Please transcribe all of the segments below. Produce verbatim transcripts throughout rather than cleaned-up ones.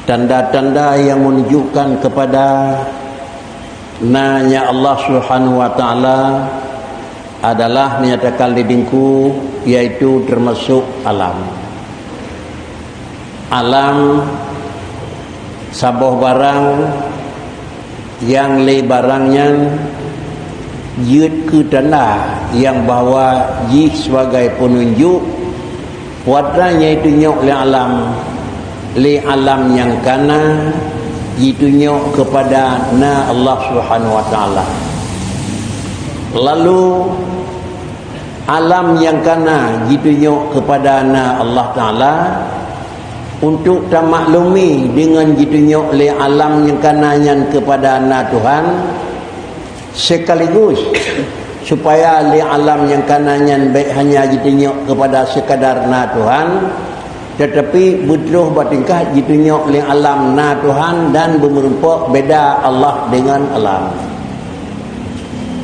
Tanda-tanda yang menunjukkan kepada nanya Allah Subhanahu wa Taala adalah menyatakan di dengku, yaitu termasuk alam. Alam saboh barang nyang lé barang nyan jeuet keu tanda nyang bahwa jih sebagai penunjuk, padahai nyang jitunyok lé alam, lé alam nyang kana jitunyok kepada na Allah Subhanahu wa Taala. Lalu alam nyang kana jitunyok kepada na Allah Taala, untuk tamaklumi dengan jitunyok lé alam nyang kana nyan kepada na Tuhan, sekaligus supaya lé alam nyang kana nyan bék hanya jitunyok kepada sekadar na Tuhan, tetapi beutroh bak tingkat jitunyok lé alam na Tuhan dan beumeurumpok beda Allah dengan alam.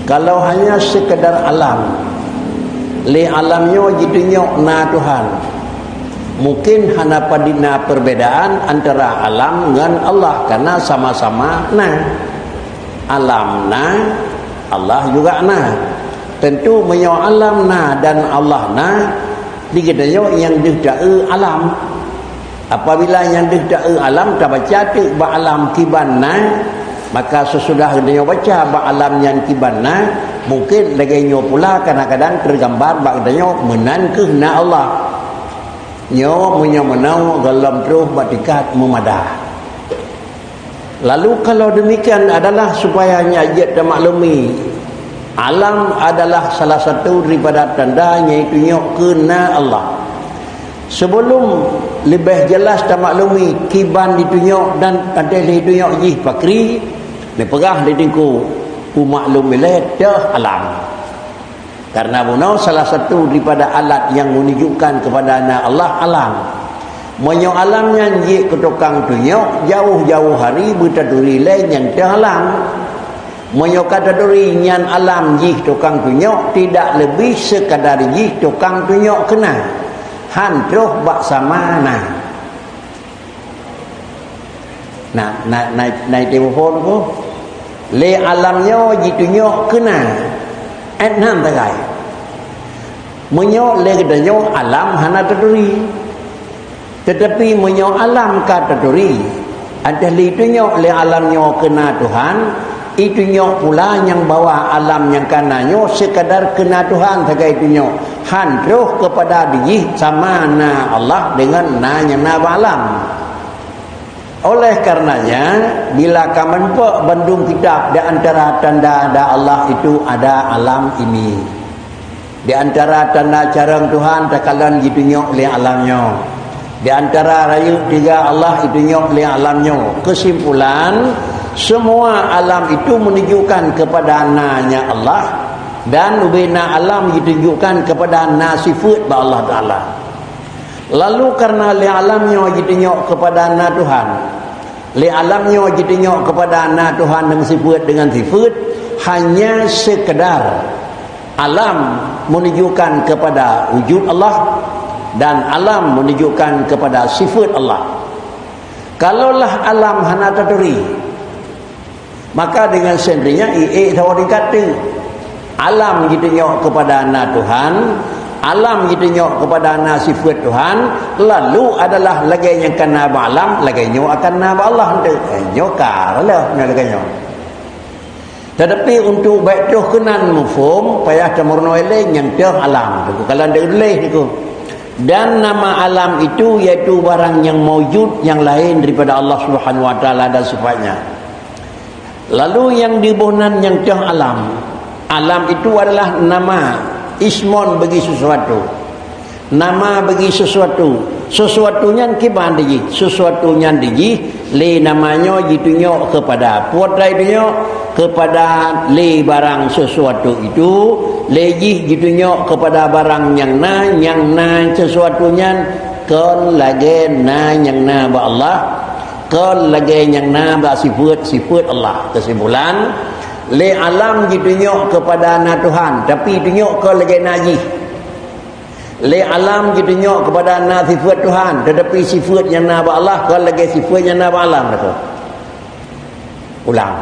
Kalau hanya sekadar alam, lé alam nyoe jitunyok na Tuhan, mungkin hana padit na perbedaan antara alam ngon Allah, karena sama-sama na. Alam na, Allah juga na. Tentu meunyoe alam na dan Allah na, di geutanyoe nyang deuh taeu alam. Apabila nyang deuh taeu alam tabaca teuk bak alam kiban na, maka sesudah geutanyoe baca bak alam nyan kiban na, mungkin lagée nyoe pula kadang-kadang teugambar bak geutanyoe meunan kheueh na Allah. Nyoe meunyoe meunoe gohlom troh bak tingkat meumadah. Lalu kalau demikian adalah supaya nyak jeuet tamaklumi, alam adalah salah satu daripada tanda nyang jitunyok keu na Allah. Sebelum leubeh jelas tamaklumi kiban jitunyok dan até jitunyok jih pakri, neupeugah di teungku, peumaklum ilée teuh alam. Karena bunoe salah satu daripada alat nyang menunjukkan kepada na Allah alam. Meunyoe alam nyan jeuet keu tukang tunyok, jauh-jauh hari beutaturi lé nyan teuh alam. Meunyoe ka taturi nyan alam jih tukang tunyok, tidak lebih sekadar jih tukang tunyok keu na, han troh bak sama na. Na, na, na, na iteupeu phon ko. Lé alam nyoe jitunyok keu na, eh, nan tagai. Meunyoe lé geutanyoe alam hana taturi. Tetapi meunyoe alam ka taturi, até lé itunyok lé alam nyoe keu na Tuhan, itunyok pula nyang bahwa alam nyang kana nyoe sekadar keu na Tuhan sagai itunyok, han troh kepada dijih sama na Allah dengan na nyang na bak alam. Oleh karenanya, bila ka meurumpok bandum kitab di antara tanda-tanda Allah itu ada alam ini. Di antara tanda carông Tuhan takalon jitunyok lé alam nyoe. Di antara rayeuk tiga Allah jitunyok lé alam nyoe. Kesimpulan, semua alam itu menunjukkan kepada nanya Allah dan ubena alam ditunjukkan kepada na sifeuet bak Allah Taala. Lalu karena lé alam nyoe jitunyok kepada na Tuhan, lé alam nyoe jitunyok kepada na Tuhan dan sifeuet dengan sifeuet, hanya sekedar alam menunjukkan kepada wujud Allah dan alam menunjukkan kepada sifeuet Allah. Kalaulah alam hana taturi, maka dengan sendirinya ié sawa tingkat teuk. Alam jitunyok kepada na Tuhan, alam jitunyok kepada na sifeuet Tuhan, lalu adalah lagée nyang kana bak alam, lagée nyoe akan na bak Allah teuk. Eh, nyoe ka lah, nyoe lagée nyoe. Tetapi untuk bék troh keunan muphom, payah tameurunoe lé nyang teuh alam. Teungku kalon deuh teungku. Dan nama alam itu yaitu barang yang maujud yang lain daripada Allah Subhanahu wa Taala dan sifatnya. Lalu nyang diboh nan nyang teuh alam. Alam itu adalah nama, ismon bagi sesuatu. Nama bagi sesuatu. Sesuatu nyan kiban dijih. Sesuatu nyan dijih lé nama nyoe jitunyok kepada. Peue atra jitunyok? Kepada lé barang sesuatu itu, lé jih jitunyok kepada barang nyang na, nyang na sesuatu nyan kon lagée na nyang na bak Allah, kon lagée nyang na bak sifeuet-sifeuet Allah. Kesimpulan, lé alam jitunyok kepada na Tuhan, tapi jitunyok kon lagée na jih. Lé alam jitunyok keupada na sifeuet Tuhan, teutapi sifeuet nyang na bak Allah kon lagée sifeuet nyang na bak alam, beutôi? Ulang.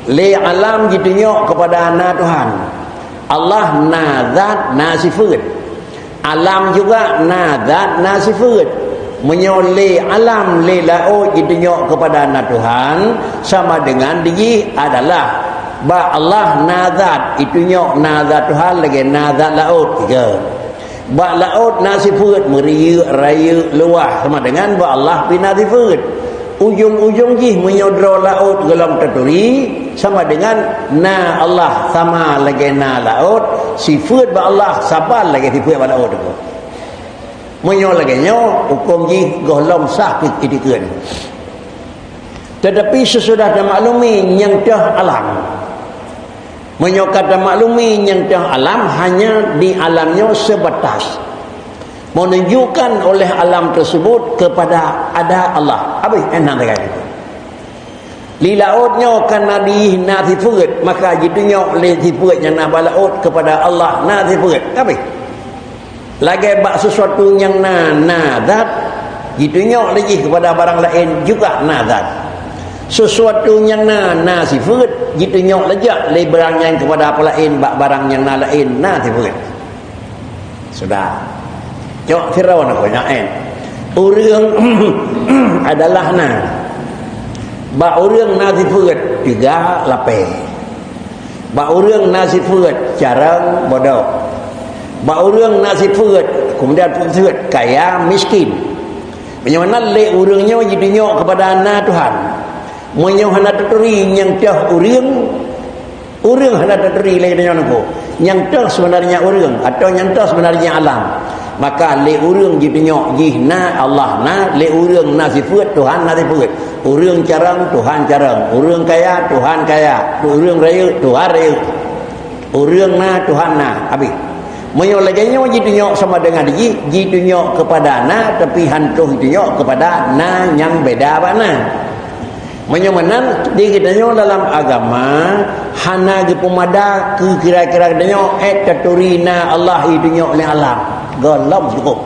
Lé alam jitunyok keupada na Tuhan. Allah na zat, na sifeuet. Alam juga na zat, na sifeuet. Meunyoe lé alam, lé laôt jitunyok keupada na Tuhan, sama dengan dijih adalah bak Allah na zat, jitunyok na zat Tuhan lagée na zat laôt. Tiga. Bak laôt na sifeuet, meurieuk, rayeuk, luwah, sama dengan bak Allah pih na sifeuet. Ujong-ujong jih meunyoe droe laôt gohlom taturi, sama dengan na Allah sama lagée na laôt, sifeuet bak Allah saban lagée sifeuet bak laôt. Meunyoe lagée nyoe, huköm jih gohlom sah pih itikeuet. Teutapi seusudah tamaklumi nyang teuh alam. Meunyoe ka tamaklumi nyang teuh alam, hanya di alam nyoe seubatas menunjukkan oleh alam tersebut kepada ada Allah. Habéh, eh, na lagée nyoe. Lé laôt nyoe kana dijih na sifeuet, maka jitunyok lé sifeuet nyang na bak laôt keupada Allah na sifeuet. Habéh. Lagée bak sesuatu nyang na, na zat, jitunyok lé jih keupada barang laén juga na zat. Sesuatu nyang na, na sifeuet, jitunyok lé jak lé barang nyan keupada apa laén bak barang nyang na laén na sifeuet. Sudah. Cok sidroe nyoe, nyan, eh. Ureuëng adalah na. Bak ureuëng na sifeuet, tiga lapée. Bak ureuëng na sifeuet, carông, bodoh. Bak ureuëng na sifeuet, keumudian peuet sifeuet, kaya, miskin. Meunyoe na lé ureuëng nyoe jitunyok keupada na Tuhan. Meunyoe hana taturi nyang teuh ureuëng, ureuëng hana taturi lé geutanyoe nyoe, nyang teuh sebenarnya ureuëng atau nyang teuh sebenarnya alam. Maka lé ureuëng jitunyok jih na Allah na, lé ureuëng na sifeuet Tuhan na sifeuet. Ureuëng carông, Tuhan carông. Ureuëng kaya, Tuhan kaya. Ureuëng rayeuk, Tuhan rayeuk. Ureuëng na, Tuhan na. Habéh. Meunyoe lagée nyoe jitunyok sama dengan jih, jitunyok keupada na, tapi han troh jitunyok keupada na nyang beda bak na. Meunyoe meunan, di geutanyoe dalam agama hana geupeumada keu kira-kira geutanyoe, eh, taturi na Allah jitunyok lé alam. Gohlom cukup.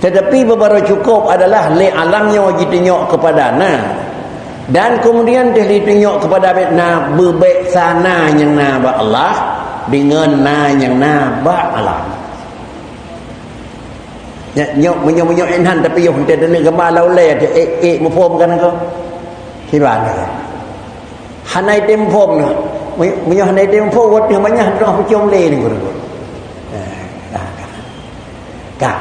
Teutapi beubaroe cukup adalah lé alam nyoe jitunyok keupada na. Dan keumudian teuh jitunyok keupada na, beubek sa na nyang na bak Allah deungon na nyang na bak alam. Nyoe, nyoe, meunyoe, meunyoe inhan tapi yoh ente deungon gamba lau lé, eh, eh, muphom kan ko? Kiban ka? Hana item phom nyoe. Meunyoe hana item phom, wat nyoe manyah droe peucom lé ni guru. Nah, nah, nah. Ka.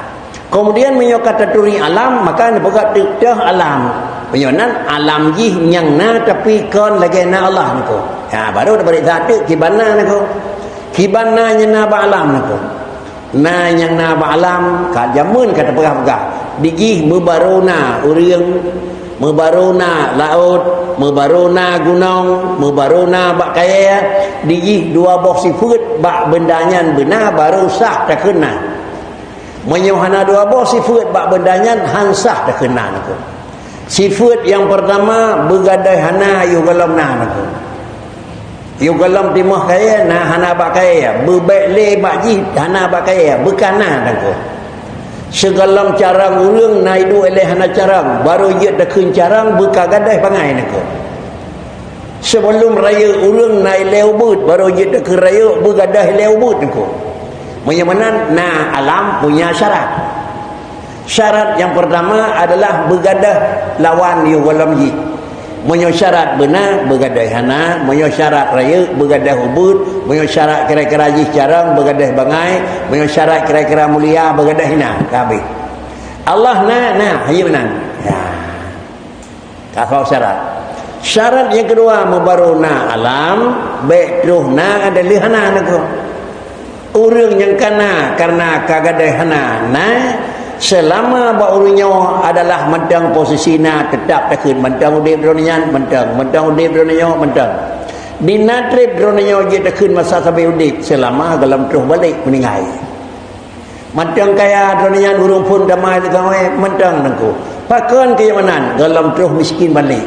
Kemudian meunyoe ka taturi alam, maka neupeugah teuh alam. Meunyoe nan alam jih nyang na, tapi kon lagée na Allah niko. Ha, baru tapeuriksa teuk kiban na niko. Kiban na nyang na bak alam niko. Na nyang na bak alam, ka jameun ka tapeugah-peugah. Dijih meubaroe na ureuëng, meubaroe na laôt, meubaroe na gunong, meubaroe na bak kayée, dijih dua boh sifeuet bak beunda nyan beuna baru sah takheun na. Meunyoe hana dua boh sifeuet bak beunda nyan, han sah takheun na niko. Sifeuet nyang peurtama, beugadôh hana yôh gohlom na niko. Yôh gohlom timoh kayée na hana bak kayée, beubek lé bak jih hana bak kayée, beuka na niko. Sigohlom carông ureuëng na iduek ilée hana carông, baru jeuet takheun carông beuka gadôh bangai niko. Sibohlom rayeuk ureuëng na ilée ubeuet, baru jeuet takheun rayeuk beugadôh ilée ubeuet niko. Meunyoe meunan, na alam punya syarat. Syarat nyang peurtama adalah beugadôh lawan yôh gohlom jih. Meunyoe syarat beuna, beugadôh hana. Meunyoe syarat rayeuk, beugadôh ubeuet. Meunyoe syarat kira-kira jih carông, beugadôh bangai. Meunyoe syarat kira-kira mulia, beugadôh hina. Ka habéh. Allah na, na, hana meunan. Ya. Ka keu syarat. Syarat nyang keudua, meubaroe na alam, bék troh na ada leuhana niko. Ureuëng nyang ka na kareuna ka gadôh hana na, seulama bak ureuëng nyoe adalah mantong posisi na, teutap takheun mantong udeb droeneuh nyan, mantong, mantong udeb droeneuh nyoe, mantong. Di na treb droeneuh nyoe jeuet takheun masa sabe udeb, seulama gohlom troh balek meuninggai. Mantong kaya droeneuh nyan ureuëng phon damai leutawai, mantong niko. Pakon keu meunan, gohlom troh miskin balek.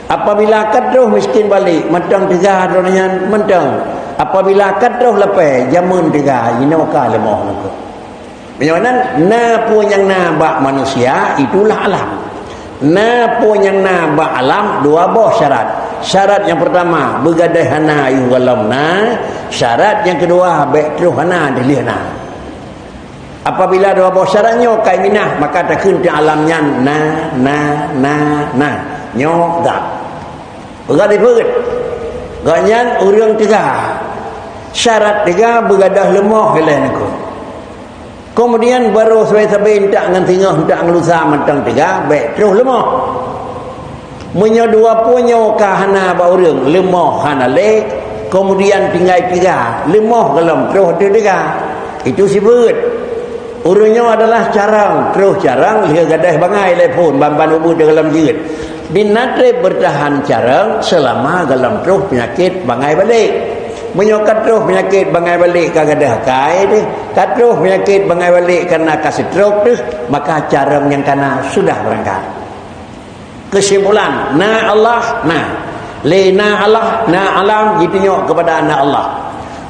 Apabila ka troh miskin balek, mantong teuga droeneuh nyan, mantong. Apabila ka troh lapée, jameun teuga, jinoe ka leumoh nangkeuh. Meunyoe nan, na peue nyang na bak manusia, itulah alam. Na peue nyang na bak alam, dua boh syarat. Syarat nyang peurtama, beugadôh hana yôh gohlom na. Syarat nyang keudua, bék troh hana dilèh na. Apabila dua boh syarat nyoe ka iminah, maka takheun teuh alam nyan na, na, na, na. Nyoe zat. Peugah dipeuet. Gobnyan ureuëng teuga. Syarat teuga beugadôh leumoh ilèe nangkeuh. Keumudian barô sabe-sabe intat ngon singoh, intat ngon lusa mantong teuga, bék troh leumoh. Meunyoe dua peue nyoe ka hana bak ureuëng, leumoh hana lé, keumudian tinggai teuga, leumoh gohlom troh teuh teuga. Itu sifeuet. Ureuëng nyoe adalah carông, troh carông lheueh gadôh bangai lé phon ban-ban ubeut di gohlom jeuet. Di na treb beurtahan carông seulama gohlom troh peunyakét bangai balek. Meunyoe ka troh peunyakét bangai balek ka gadôh akai deh, ka troh peunyakét bangai balek kareuna ka stroke deh, maka carông nyang kana sudah beurangkat. Keusimpulan, na Allah, na. Lé na Allah, na alam, jitunyok keupada na Allah.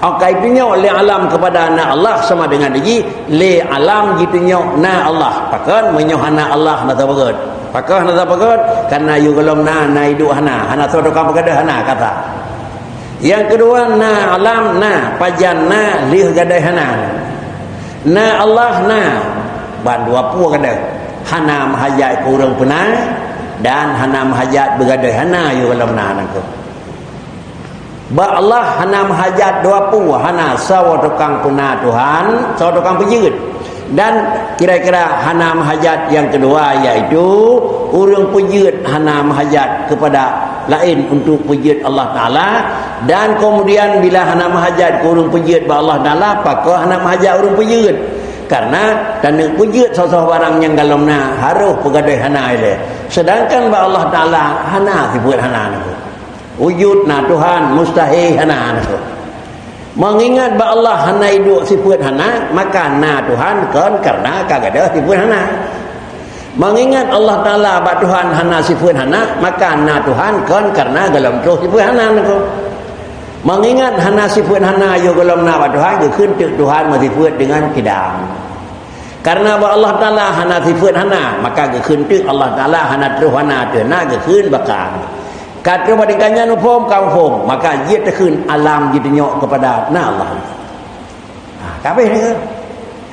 Oka jitunyok lé alam keupada na Allah sama dengan jih, lé alam jitunyok na Allah. Pakon meunyoe hana Allah na sapeugét. Pakon hana sapeugét? Kareuna yôh gohlom na, na iduek hana. Hana soe tukang peugadôh hana kata. Nyang keudua, na alam na, pajan na, lheueh gadôh hana. Na Allah na, ban dua peue gadôh. Hana meuhajat keu ureuëng peuna, dan hana meuhajat beugadôh hana yôh gohlom na nangkeuh. Bak Allah hana meuhajat dua peue, hana saboh tukang peuna Tuhan, saboh tukang peujeuet. Dan kira-kira hana meuhajat nyang keudua, yaitu ureuëng peujeuet hana meuhajat keupada laén untuk peujeuet Allah Taala, dan keumudian bila hana meuhajat keu ureuëng peujeuet bak Allah Taala, pakon hana meuhajat ureuëng peujeuet. Kareuna taneuk peujeuet soe-soe barang nyang gohlom na harôh peugadôh hana ilèe. Seudangkan bak Allah Taala hana sifeuet hana nangkeuh. Wujud na Tuhan, mustahé hana nangkeuh. Meungingat bak Allah hana iduek sifeuet hana, maka na Tuhan kon kareuna ka gadôh sifeuet hana. Meungingat Allah Taala bak Tuhan hana sifeuet hana, maka na Tuhan kon kareuna gohlom troh sifeuet hana nangkeuh. Meungingat hana sifeuet hana yôh gohlom na bak Tuhan, geukheun teuk Tuhan meusifeuet deungon kidang. Kareuna bak Allah Taala hana sifeuet hana, maka geukheun teuk Allah Taala hana troh hana teuh na, geukheun baka. Ka troh bak tingkat nyan muphom, ka muphom, maka jeuet takheun alam jitunyok keupada na Allah. Ha, ka habéh nangkeuh.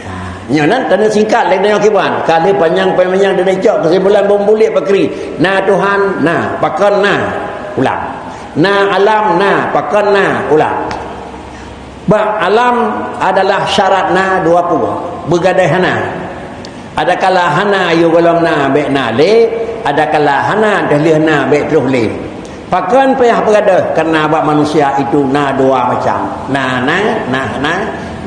Ha, nyoe nan taneuk singkat lé tanyoe kiban. Ka lheueh panyang-panyang taneuk cok keusimpulan bom bulék pakri. Na Tuhan, na. Pakon na? Ulang. Na alam, na. Pakon na? Ulang. Bak alam adalah syarat na dua peue, beugadôh hana. Adakala hana yôh gohlom na bék na lé, adakala hana teuh lheueh na bék troh lé. Pakon payah beugadôh? Kareuna bak manusia itu na dua macam. Na na, na hana,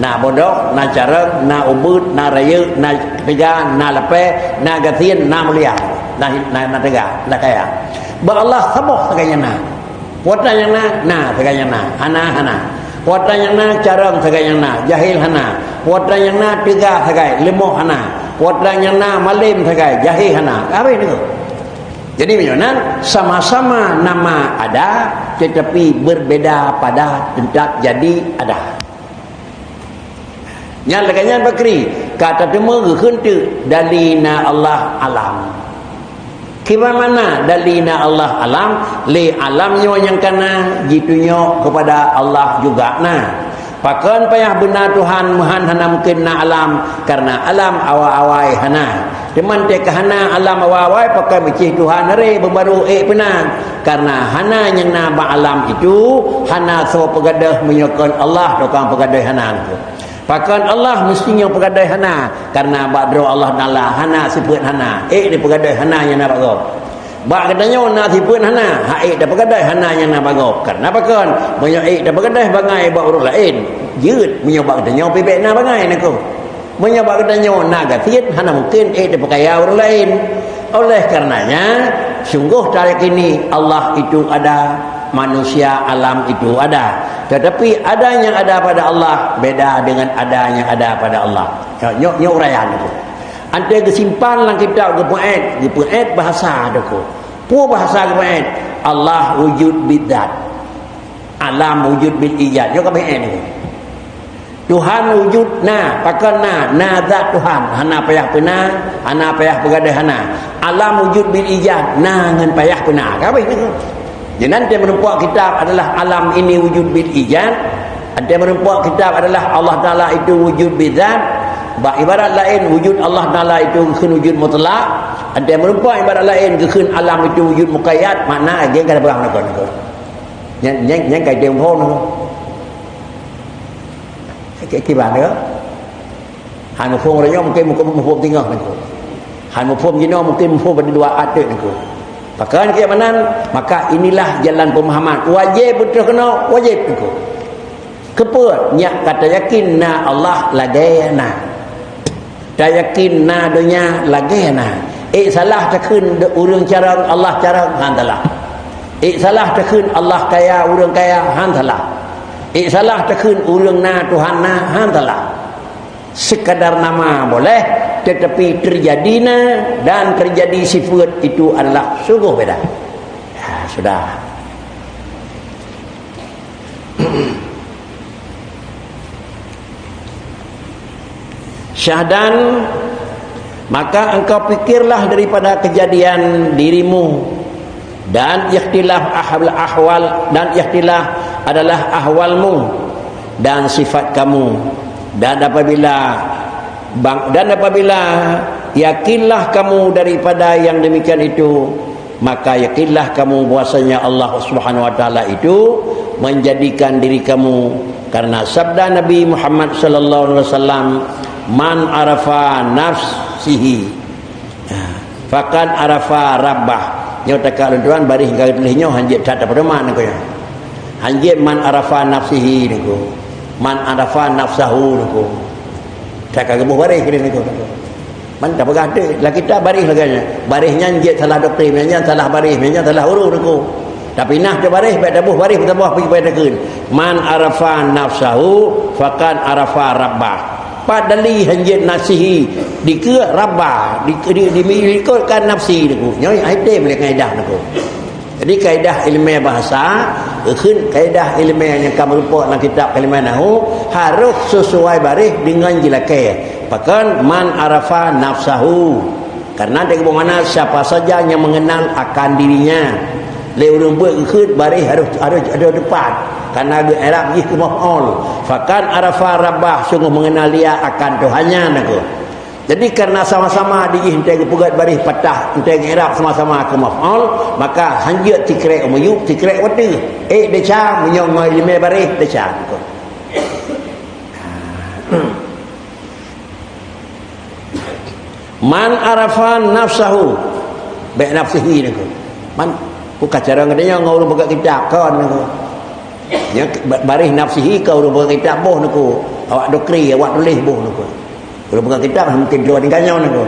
na bodoh, na carông, na ubeut, na rayeuk, na teuga, na lapée, na gasien, na mulia, na, na, na teuga, na kaya. Bak Allah saboh sagai nyang na. Watée nyang na, na sagai nyang na. Hana, hana. Watée nyang na, carông sagai nyang na. Jahil hana. Watée nyang na, teuga sagai. Leumoh hana. Watée nyang na, malém sagai. Jahé hana. Habéh nangkeuh. Jadi, meunyoe nan, sama-sama nama ada, tetapi berbeda pada tempat jadi ada. Nyan lagée nyan pakri, ka tateumé geukheun teuk dali na Allah alam. Kiban makna dali na Allah alam, lé alam nyoe nyang kana jitunyok keupada Allah juga na. Pakon payah beuna Tuhan meuhan hana mungken na alam, kareuna alam awai-awai hana. Teuma teuka hana alam awai-awai, pakon meucih Tuhan haré beubaru ék peunan. Kareuna hana nyang na bak alam itu, hana soe peugadôh meunyoe kon Allah tukang peugadôh hana nangkeuh. Pakon Allah meusti nyoe peugadôh hana, kareuna bak droe Allah Taala hana sifeuet hana, ék dipeugadôh hana nyang na bak gob. Bak geutanyoe na sifeuet hana, hak ék tapeugadôh hana nyang na bak gob. Kareuna pakon? Meunyoe ék tapeugadôh bangai bak ureuëng laén, jeuet, meunyoe bak geutanyoe pih bék na bangai nangkeuh. Meunyoe bak geutanyoe na gasien, hana mungken ék tapeukaya ureuëng laén. Oleh karenanya, sungguh tayakini Allah itu ada, manusia alam itu ada. Tetapi ada yang ada pada Allah beda dengan ada yang ada pada Allah. Nyoe, nyoe, nyoe uraian itu. Ante geusimpan lam kitab geupeuet, geupeuet bahasa deungon. Peue bahasa geupeuet? Allah wujud bidzat. Alam wujud bil ijad. Nyoe ka B M. Tuhan wujud na, pakon na? Na zat Tuhan. Hana payah peuna, hana payah peugadai hana. Alam wujud bil ijad, na ngon payah peuna. Ka habéh nyoe. Jadi, nyang meurumpok kitab adalah alam ini wujud bil ijad. Nyang meurumpok kitab adalah Allah Taala itu wujud bil zat. Bak ibarat laén, wujud Allah Taala itu geukheun wujud mutlak. Nyang meurumpok ibarat laén, geukheun alam itu wujud muqayyad. Makna, nyang ka peugah nakon-nakon. Nyang, nyang, nyang ka idéh phôn tu. Ki-, kiban tu. Han muphom uroe nyoe mungkin muphom, muphom teungoh tu. Han muphom jinoe mungkin muphom pada dua ateueh tu. Pakon kiban meunan, maka inilah jalan pemahaman. Wajéb beutôi keunoe, wajéb tu. Keupeue? Nyak ka tayakin na Allah lagée na. Tayakin na donya lagée na. Ék salah takheun ureuëng carông, Allah carông, han salah. Ék salah takheun Allah kaya, ureuëng kaya, han salah. Ék salah takheun ureuëng na, Tuhan na, han salah. Sekadar nama boleh, tetapi terjadi na dan terjadi sifat itu adalah sungguh beda. Ya, sudah. Syahdan, maka engkau pikirlah daripada kejadian dirimu, dan ikhtilaf ahl-, ahwal, dan ikhtilaf adalah ahwalmu dan sifat kamu. Dan apabila bang-, dan apabila yakinlah kamu daripada yang demikian itu, maka yakinlah kamu bahwasanya Allah Subhanahu wa Taala itu menjadikan diri kamu, karena sabda Nabi Muhammad sallallahu alaihi wasallam, "Man arafa nafsihi, faqad arafa rabbah." Nyoe takalon tuan baris garis tuléh nyoe hanjeuet that pedoman nyoe. Hanjeuet man arafa nafsihi nyoe. Man arafa nafsahu nyoe. Takageuboh baris keunoe nyoe. Man tapeugah teuh, lam kitab baréh lagée nyan. Baréh nyan jeuet salah doktrin, nyan salah baréh, nyan salah huruf teungku. Tapi nah teuh baréh, bék taboh baréh, taboh pi pai takheun. "Man arafa nafsahu, faqad arafa rabbah." Pat dali hanjeuet nafsihi, dikeue rabbah, di, di, di, diikotkan nafsi teungku. Nyoe ai tem lé kaedah teungku. Jadi, kaidah ilmiah bahasa, kheun kaidah ilmiah nyang ka meurumpok lam kitab kalimah nahu, harôh sesuai baréh deungon jilakée. Pakon man arafa nafsahu. Karena dia bermakna siapa saja yang mengenal akan dirinya. Lé ureuëng buet kheun baréh harôh, harôh, harôh tepat. Karena di i'rab jih keu maf'ul. Faqad arafa rabbah, sungguh mengenal dia akan Tuhannya, nah, kheun. Jadi, karena sama-sama di jih entée geupeugét baréh patah, entée geuirab sama-sama keu maf'ul, maka hanjeuet tikrek u miyueb, tikrek u ateueh. Ék desya, meunyoe ngon ileumé baréh, desya. Man arafa nafsahu, bék nafsihi nyoe. Man, ku ka cara geutanyoe ngon ureuëng peugét kitab kon nyoe. Nyan ba-, baréh nafsihi ka ureuëng peugét kitab boh nyoe. Awak dokri, awak tuléh boh nyoe. Ureuëng peugét kitab mungkin dua tingkat nyoe nyoe.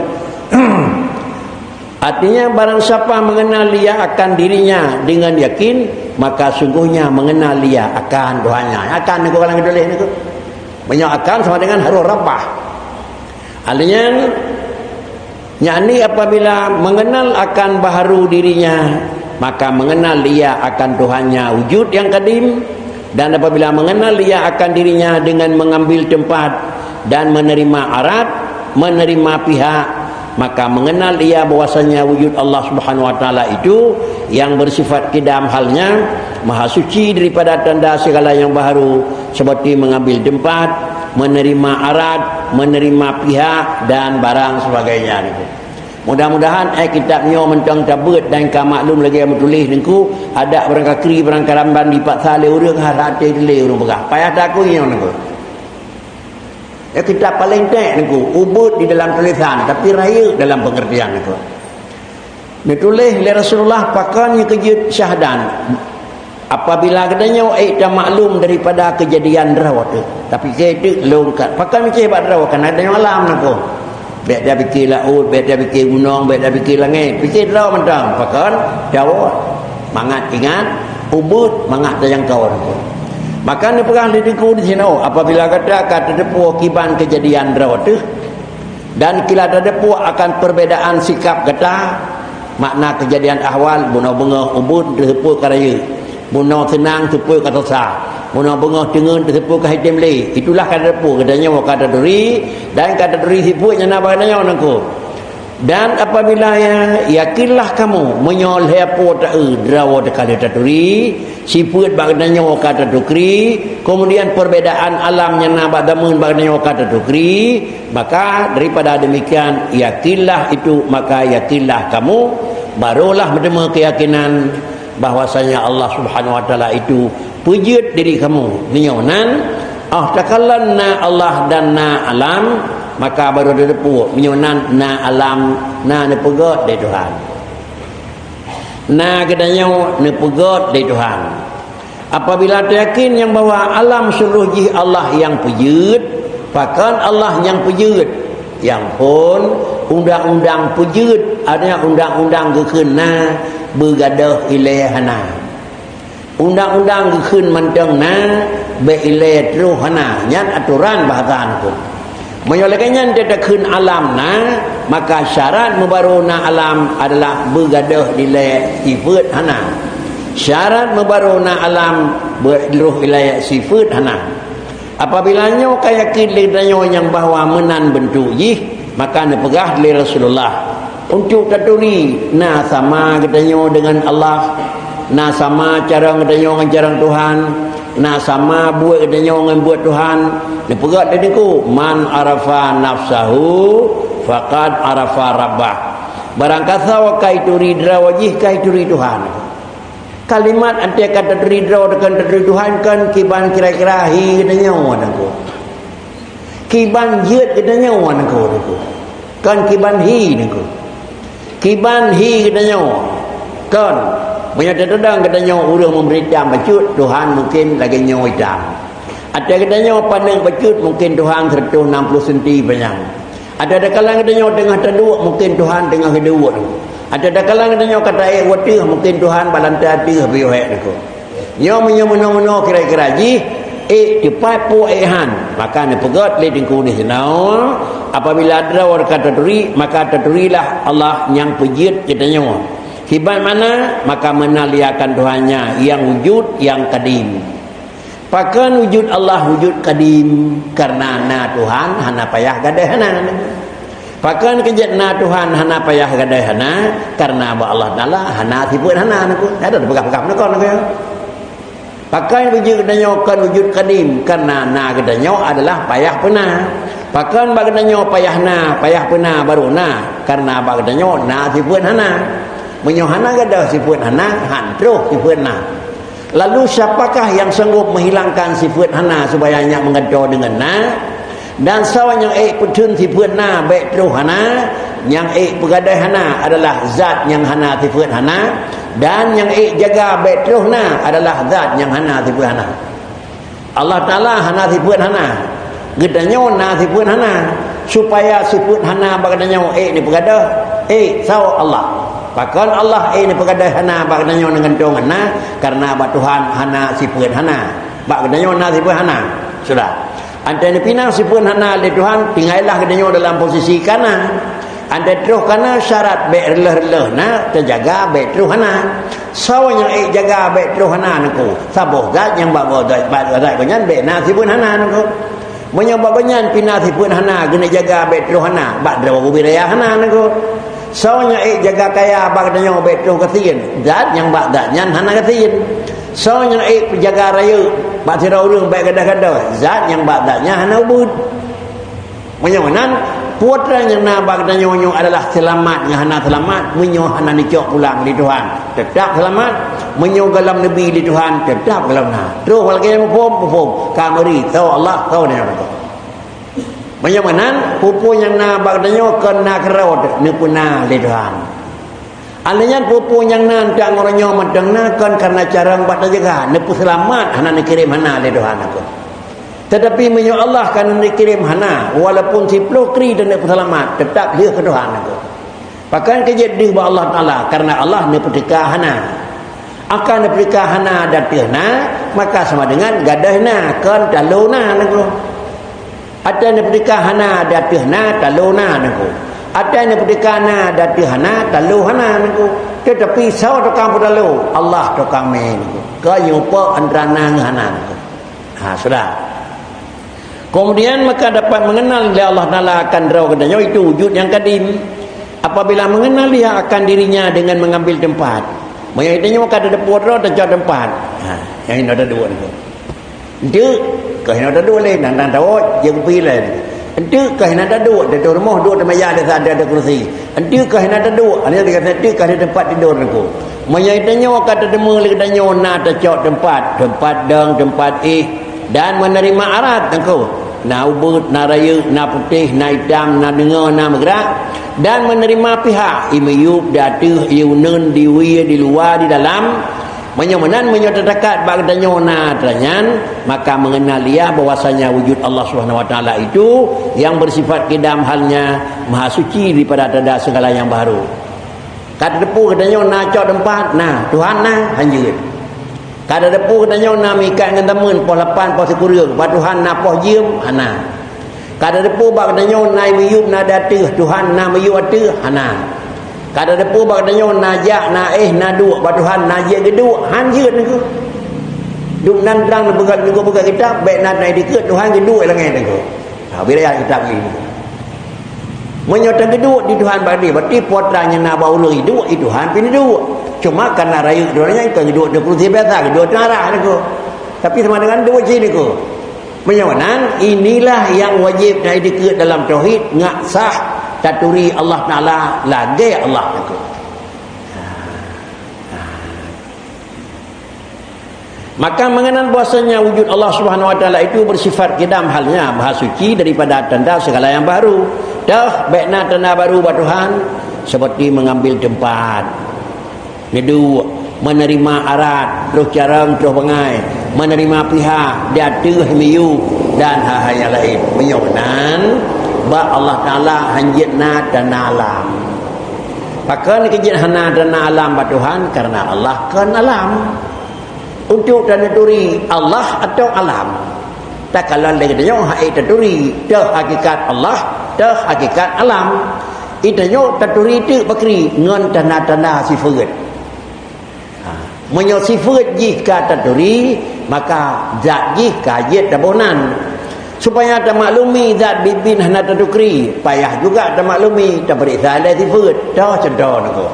Artinya, barang siapa mengenal dia akan dirinya dengan yakin, maka sungguhnya mengenal dia akan Tuhannya. Akan nyoe kalau geutuléh nyoe. Meunyoe akan sama dengan harôh rabbah. Artinya, yakni apabila mengenal akan baharu dirinya, maka mengenal ia akan Tuhannya wujud yang kadim, dan apabila mengenal ia akan dirinya dengan mengambil tempat dan menerima arat, menerima pihak, maka mengenal ia bahwasanya wujud Allah Subhanahu wa Taala itu yang bersifat kidam halnya, maha suci daripada tanda segala yang baharu, seperti mengambil tempat, menerima arat, menerima pihak, dan barang sebagainya. Mudah-mudahan, eh, kitab nyoe mantong tabeuet dan ka maklum lagée meutuléh nyoe, adak barangkakri, barangkaramban dipaksa lé ureuëng, hana até lé ureuëng peugah. Payah takui nyoe nyoe. Eh, kitab paléng ték nyoe, ubeuet di dalam tulisan, tapi rayeuk dalam pengertian nyoe. Neutuléh lé Rasulullah pakon nyang keujeuet syahdan. Apabila geutanyoe ék tamaklum daripada keujadian droe teuh, tapi keu teuk lôn ka pakon micéh bak droe, kana geutanyoe alam nako. Bék tapike laôt, bék tapike gunong, bék tapike langét, pike droe mantong. Pakon? Dawot. Mangat ingat, ubeuet mangat tajangkau nako. Maka neupeugah lé Teungku di sinoe, apabila gata ka tateupeue kiban keujadian droe teuh, dan kila tateupeue akan perbedaan sikap gata, makna keujadian ahwal, bunoe beungoh, ubeuet, teuseupôt ka rayeuk. Bunoe seunang, teupeu ka sasa. Bunoe beungoh teungeut, teupeu ka item lé. Itulah ka tateupeue geutanyoe ka taturi, dan ka taturi sifeuet nyang na bak geutanyoe nangku. Dan apabila ya, yakinlah kamu, meunyoe lhée po ta-, e, droe teuka lheueh taturi, sifeuet bak geutanyoe ka tatukri, kemudian perbedaan alam nyang na bak zameun bak geutanyoe ka tatukri, maka daripada demikian, yakinlah itu, maka yakinlah kamu, barulah meuteumé keyakinan bahwasanya Allah Subhanahu wa Taala itu peujeuet diri kamu. Meunyoe nan, oh, takalon na Allah dan na alam, maka baru tateupeue. Meunyoe nan na alam, na neupeugét lé Tuhan. Na geutanyoe neupeugét lé Tuhan. Apabila tayakin nyang bahwa alam seluruh jih Allah nyang peujeuet, pakon Allah nyang peujeuet, nyang phon undang-undang peujeuet, artinya undang-undang geukheun na, beugadôh ilée hana. Undang-undang geukheun mantong na, bék ilée troh hana, nyan atoran bahasa nangku. Meunyoe lagée nyan tatakheun alam na, maka syarat meubaroe na alam adalah beugadôh ilée sifeuet hana. Syarat meubaroe na alam beutroh ilée sifeuet hana. Apabila nyoe ka yakin lé geutanyoe nyang bahwa meunan beuntuk jih, maka neupeugah lé Rasulullah, untuk taturi na sama geutanyoe deungon Allah, na sama carông geutanyoe ngon carông Tuhan, na sama buet geutanyoe ngon buet Tuhan. Neupeugah lé Teungku, "Man arafa nafsahu faqad arafa rabbah." Barang kasoe ka ituri droe jih, ka ituri Tuhan. Kalimat anté ka taturi droe deungon taturi Tuhan kon kiban kira-kira hi geutanyoe nangku. Kiban jeuet geutanyoe nangku, nangku. Kon kiban hi nangku. Kiban hi geutanyoe. Kon. Meunyoe tateudeung geutanyoe ureuëng meumeurit itam bacut, Tuhan mungkin lagée nyoe itam. Até geutanyoe paneuk bacut, mungkin Tuhan seratus enam puluh senti panyang. Até takalon geutanyoe teungoh taduek, mungkin Tuhan teungoh geuduek. Até takalon geutanyoe ka taék wateuh, mungkin Tuhan bak lantai ateueh piôh ék nangku. Nyoe meunyoe meunoe-meunoe kira-kira jih, ék teupat peue ék han, maka neupeugét lé Teungku di sinoe, apabila droe ka taturi, maka taturilah Allah nyang peujeuet geutanyoe. Kiban mana? Maka meunan lé akan Tuhan nyan, nyang wujud, nyang kadim. Pakon wujud Allah wujud kadim? Karena na Tuhan hana payah gadôh hana. Pakon keujeuet na Tuhan hana payah gadôh hana? Karena bak Allah Taala hana sifeuet hana nangku. Ada peugah-peugah nangku nangku. Pakon wujud geutanyoe kon wujud kadim? Karena na geutanyoe adalah payah peuna. Pakon bak geutanyoe payah na, payah peuna baru na? Karena bak geutanyoe na sifeuet hana. Meunyoe hana gadôh sifeuet hana, han troh sifeuet na. Lalu siapakah yang sanggup menghilangkan sifeuet hana supaya nyak meugantoe deungon na? Dan soe nyang ék peutheun sifeuet na bék troh hana, nyang ék peugadôh hana adalah zat nyang hana sifeuet hana, dan nyang ék jaga bék troh na adalah zat nyang hana sifeuet hana. Allah Taala hana sifeuet hana. Geutanyoe na sifeuet hana. Supaya sifeuet hana bak geutanyoe ék neupeugadôh, ék soe? Allah. Pakon Allah ék neupeugadôh hana bak geutanyoe ngon gantoe ngon na? Karena bak Tuhan hana sifeuet hana. Bak geutanyoe na sifeuet hana. Sudah. Antai neupinah sifeuet hana lé Tuhan, tinggai lah geutanyoe dalam posisi kana. Antai troh kana syarat bék reuloh-reuloh na, teujaga bék troh hana. Soe nyang ék jaga bék troh hana nangku? Saboh zat nyang bak goe zat, bak zat gobnyan bék na sifeuet hana nangku. Meunyoe bak gobnyan pih na sifeuet hana, geuneuk jaga bék troh hana, bak droe geubi raya hana nangku. Soe nyang ék jaga kaya bak geutanyoe bék troh gasien, zat nyang bak zat nyan hana gasien. Soe nyang ék peujaga rayeuk bak sidroe ureuëng bék gadôh-gadôh, zat nyang bak zat nyan hana ubeuet. Meunyoe meunan, peue treuk nyang na bak geutanyoe nyoe adalah seulamat ngon hana seulamat, meunyoe hana neucok pulang lé Tuhan, teutap seulamat, meunyoe gohlom neubi lé Tuhan, teutap gohlom na. Troh lagée muphom, muphom, ka meuri, soe Allah, soe nyoe. Meunyoe meunan, peue-peue nyang na bak geutanyoe kon na keurot, neupeuna lé Tuhan. Alheuh nyan peue-peue nyang na ntak ngon uroe nyoe mantong na kon kareuna carông bak tajaga, neupeuseulamat hana neukirém hana lé Tuhan aku. Tetapi meunyoe Allah ka neukirém hana, walaupun siploh kri dan neupeuseulamat, teutap lheueh keu Tuhan aku. Pakon keujeuet deuh bak Allah Taala, kareuna Allah neupeuteuka hana. Akan neupeuteuka hana dan teuh na, maka sama dengan gadôh na, kon talo na aku. Até neupeuteuka hana dan teuh na, talo na nangku. Até neupeuteuka na dan teuh hana, talo hana nangku. Tapi soe tukang peutaloe? Allah tukang mé. Keu nyang pok antara na ngon hana. Ha, sudah. Kemudian maka dapat mengenal lé Allah Taala akan droe geutanyoe itu wujud yang kadim. Apabila mengenal dia akan dirinya dengan mengambil tempat. Meunyoe tanyoe ka teudeungoe droe tacok tempat. Ha, nyang inoe taduek nyoe. Enteuk keuh inoe taduek lé, nang-nang tawot, jeuet kupi lé. Enteuk keuh inoe taduek, di ateueh rumoh duek di meja, di saat di ateueh kursi. Enteuk keuh inoe taduek, hana di ateueh keuh di tempat tidur nangku. Meunyoe tanyoe ka teudeungoe lé geutanyoe na tacok tempat, tempat dong, tempat éh, dan menerima arat nangku. Na ubeut, na rayeuk, na putéh, na itam, na deungoe, na meugerak, dan menerima pihak, i miyueb, di ateueh, i uneuen, di wie, di luwa, di dalam, Meunyoe meunan, meunyoe teudekat bak geutanyoe na atra nyan, maka mengenal dia bahwasanya wujud Allah Subhanahu Wa Taala itu yang bersifat qidam halnya maha suci daripada tanda segala yang baru. Ka teudeungoe geutanyoe na cok teumpat, na, Tuhan na, hanjeuet. Ka teudeungoe geutanyoe na meuikat ngon tameun poh lapan, poh sikureueng, bak Tuhan na poh jeuem, hana. Ka teudeungoe bak geutanyoe na miyueb na di ateueh, Tuhan na miyueb ateueh, hana. Ka teudeungoe bak geutanyoe na jak, na éh, na duek, bak Tuhan na jeuet geuduek, hanjeuet nangku. Dum nan trang neupeugah, neupeugah kitab, bék na, na dikeue Tuhan geuduek langét nangku. Ha, bila ya kitab ni. Meunyoe teugeuduek di Tuhan bak dia, berarti po atra nyang na bak ureuëng iduek, i Tuhan pih neuduek. Cuma karena rayeuk droe nyan kon geuduek di kursi biasa, geuduek di arah nangku. Tapi sama dengan duek cit nangku. Meunyoe meunan, inilah nyang wajéb na dikeue dalam tauhid, ngat sah taturi Allah Taala lagée Allah nangku. Maka mengenal bahwasanya wujud Allah Subhanahu Wa Taala itu bersifat qidam halnya, maha suci daripada tanda segala yang baru. Dah bék na tanda baru bak Tuhan, seperti mengambil tempat. Neuduek, menerima arat, troh carông, troh bangai, menerima pihak, di ateueh miyueb, dan hal-hal nyang laén. Meunyoe meunan, bak Allah Taala hanjeuet na tanda alam. Pakon keu jeuet hana tanda alam bak Tuhan? Karena Allah kon alam. Untuk taneuturi Allah atau alam. Takalon lé geutanyoe hai taturi, teuh hakikat Allah, teuh hakikat alam. Itanyoe taturi teuk pakri ngon tanda-tanda sifeuet. Ha, meunyoe sifeuet jih ka taturi, maka zat jih ka jeuet taboh nan. Supaya tamaklumi zat biet-biet hana tatukri, payah juga tamaklumi, tapeuriksa lé sifeuet. Toh cuntoh nangku.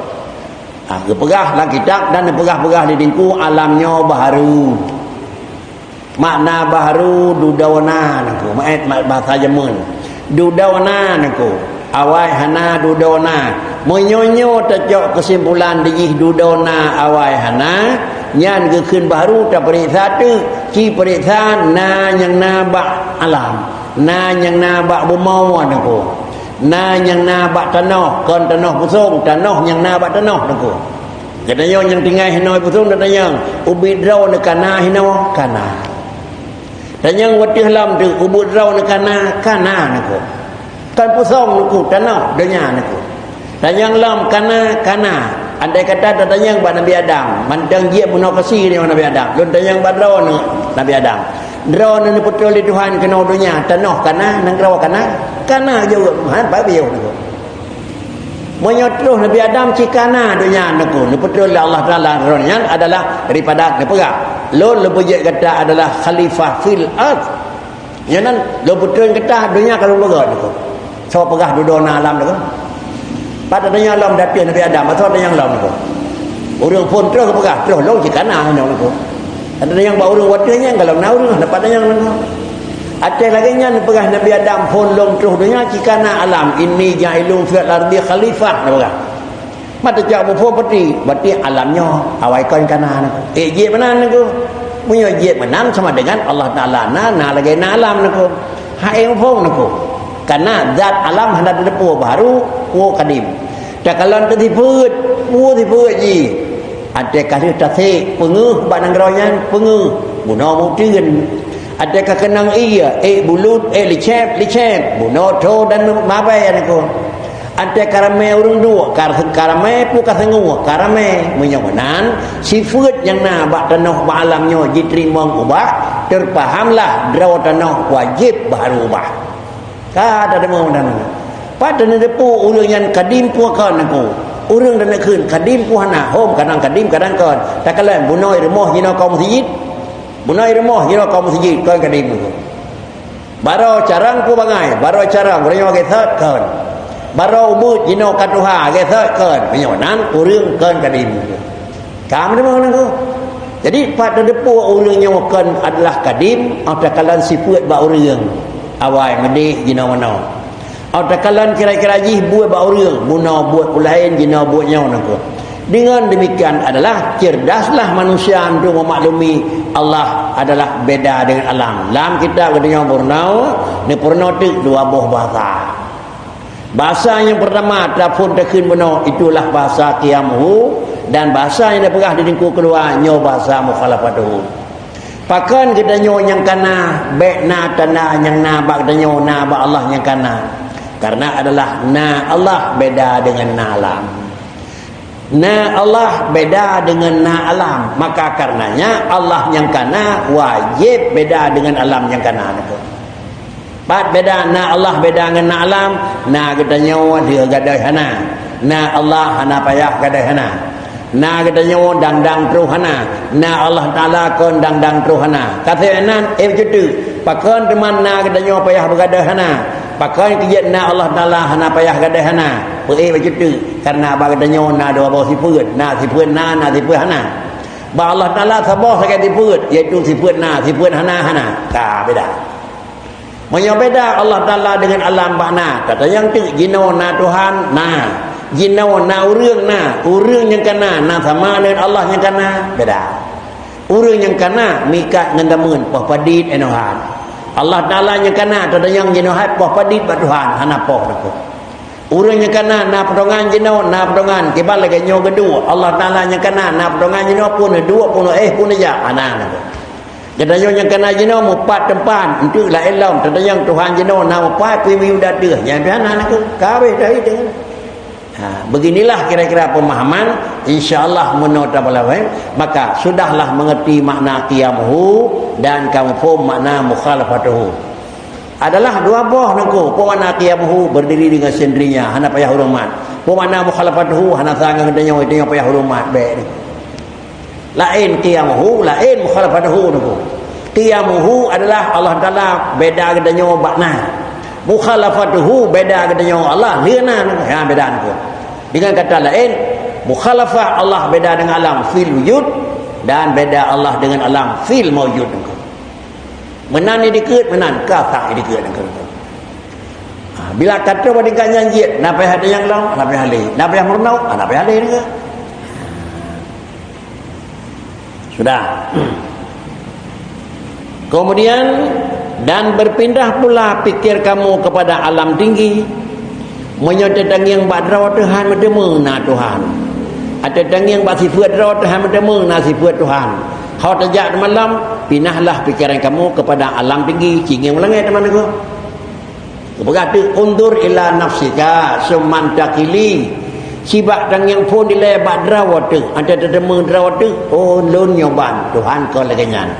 Ha, geupeugah lam kitab dan neupeugah-peugah di dingku alam nyoe baharu. Makna baharu dudoe na nangku, meuet ma-, bahasa jameun. Dudoe na nangku, awai hana dudoe na. Meunyoe nyoe tacok keusimpulan dijih dudoe na awai hana, nyan geukheun baharu tapeuriksa teuk, ci peuriksa na nyang na bak alam, na nyang na bak bumoe nangku. Na nyang na bak tanoh, kon tanoh pusong, tanoh nyang na bak tanoh nangku. Geutanyoe nyang tinggai hinoe pusong tatanyong, ubit droe neu kana hinoe? Kana. Tanyong wateueh lom teuk, ubit droe neu kana? Kana nangku. Kon pusong nangku, tanoh, donya nangku. Tanyong lom kana? Kana. Andai kata tatanyong bak Nabi Adam, mantong jeuet meunoe keusi nyoe Nabi Adam. Lôn tanyong bak droeneuh Nabi Adam. Droeneuh neupeutrön lé Tuhan keunoe donya, tanoh kana, nanggroe kana? Kana jaweueb, ha, babeue nangku. Meunyoe troh Nabi Adam ci kana donya nangku, neupeutrön lé Allah Taala droeneuh nyan adalah daripada neupeugah, lôn lôn peujeuet gata adalah khalifah fil ard. Nyan nan lôn peutrön gata donya ka lôn peugah nangku. Soe peugah dudoe na alam nangku? Pat tatanyong lom di ateueh Nabi Adam, soe tatanyong lom nangku? Ureuëng phon troh geupeugah, troh lôn ci kana nangku. Tatanyong bak ureuëng wateueh nyan, golom na ureuëng, dapat tanyong nangku. Até lagée nyan peugah Nabi Adam, phon lom troh donya ci kana alam, inni ja'ilun fil ardi khalifah, na peugah. Mata cok muphom peuti, berarti alam nyoe awai kon kana nangku. Eh, jeuet meunan nangku. Meunyoe jeuet meunan sama dengan Allah Taala na, na lagée na alam nangku. Hai muphom nangku. Karena zat alam hana teudeungoe baharu, peue kadim. Takalon teusifeuet, peue sifeuet jih. Até ka lheueh tasek, peungeuh bak nanggroe nyan, peungeuh. Bunoe meuteun. Até ka keunong ie, ék bulut, ék licép, licép. Bunoe tho dan mabée nangku. Até ka ramé ureuëng duek, ka, ka ramé peue ka seungue, ka ramé. Meunyoe meunan, sifeuet nyang na bak tanoh bak alam nyoe jiteurimong ubah, teupahamlah droe tanoh wajéb baharu ubah. Ka tadeungoe meunan. Pat taneuteupeue ureuëng nyan kadim peue kon nangku. Ureuëng dan kheun kadim pun hana, hom kadang kadim kadang kon. Takalon bunoe rumoh jinoe kaum meuseujid. Bunoe rumoh jinoe kaum meuseujid kon kadim. Baroe carông pun bangai, baroe carông uroe nyoe gesot kon. Baroe ubeuet jinoe ka tuha gesot kon. Meunyoe nan ureuëng kon kadim. Ka meunyoe nangku. Jadi pat teudeupue ureuëng nyoe kon adalah kadim, oh takalon sifeuet bak ureuëng. Awai meudeh jinoe meunoe. Oh takalon kira-kira jih buet bak ureuëng, bunoe buet peulaén, jinoe buet nyoe nangku. Dengan demikian adalah cerdaslah manusia untuk memaklumi Allah adalah beda dengan alam. Lam kitab geutanyoe Borneo, neupeureunoe teuk dua boh bahasa. Bahasa yang pertama, taphon takheun bunoe, itulah bahasa qiyamuhu, dan bahasa yang dipeugah di teungku keudua, nyoe bahasa mukhalafatuhu. Pakon geutanyoe nyang kana, bék na tanda nyang na bak geutanyoe, na bak Allah nyang kana. Karena adalah na Allah beda dengan na alam. Na Allah beda dengan na alam. Maka karenanya Allah nyang kana wajib beda dengan alam nyang kana. Pat beda na Allah beda ngon na alam, na geutanyoe lheueh gadôh hana. Na Allah hana payah gadôh hana. Na geutanyoe dang-dang troh hana. Na Allah Taala kon dang-dang troh hana. Ka seunan, eh, bacut teuk. Pakon teuma na geutanyoe payah beugadôh hana. Pakon keu jeuet na Allah Taala hana payah gadôh hana. Peuék bacut teuk. Karena bak geutanyoe na dua boh sifeuet. Na sifeuet na, na sifeuet hana. Bak Allah Taala saboh sagai sifeuet, yaitu sifeuet na, sifeuet hana, hana. Ka beda. Meunyoe beda Allah Taala dengan alam bak na, tatanyong teuk jinoe na Tuhan, na. Jinoe na ureuëng, na. Ureuëng nyang kana, na sama dengan Allah nyang kana, beda. Ureuëng nyang kana mikat ngon dameun, poh padit inoe han. Allah Taala nyang kana, tatanyong jinoe hai poh padit bak Tuhan, hana poh teupeue. Ureuëng nyang kana na potongan jinoe, na potongan, kiban lagée nyoe geuduek. Allah Taala nyang kana na potongan jinoe, pun duek, pun éh, pun jak, hana na. Geutanyoe nyang kana jinoe mupat teumpat, enteuk laén lom, tatanyong Tuhan jinoe na mupat, kui miyueb di ateueh, nyan pih hana na. Ka habéh dah itu. Ha, beginilah kira-kira pemahaman, insya Allah meunoe tabalawai, maka sudahlah mengerti makna qiyamuhu dan kamu paham makna mukhalafatuhu. Adalah dua boh nangku, peue makna qiyamuhu berdiri dengan sendirinya, hana payah ureuëng mat. Peue makna mukhalafatuhu, hana sa ngon geutanyoe, geutanyoe payah ureuëng mat, bék ni. Laén qiyamuhu, laén mukhalafatuhu nangku. Qiyamuhu adalah Allah Taala beda geutanyoe bak na. Mukhalafatuhu beda geutanyoe Allah lheueh na nangku. Ha, beda nangku. Dengan kata laén, mukhalafah Allah beda dengan alam fil wujud dan beda Allah dengan alam fil maujud nangku. Meunan ni dikeue, meunan ka sah dikeue nangku. Ha, bila ka troh bak tingkat nyan jeuet, na payah tanyong lom, na payah lé, na payah meurunoe, na payah lé nangku. Sudah. Kemudian, dan berpindah pula pikir kamu kepada alam tinggi. Meunyoe tatangieng bak droe teuh han meuteumé na Tuhan. Atawa tatangieng bak sifeuet droe teuh han meuteumé na sifeuet Tuhan. Ho tajak teumalom, pinahlah pikiran kamu kepada alam tinggi, cingieng langét teuma nangku. Geupeugah teuk, "Undur ila nafsika, summa taqili." Sibak tangieng phon dilée bak droe teuh, atawa tateumé droe teuh, "Oh, lôn nyoe ban, Tuhan kon lagée nyan."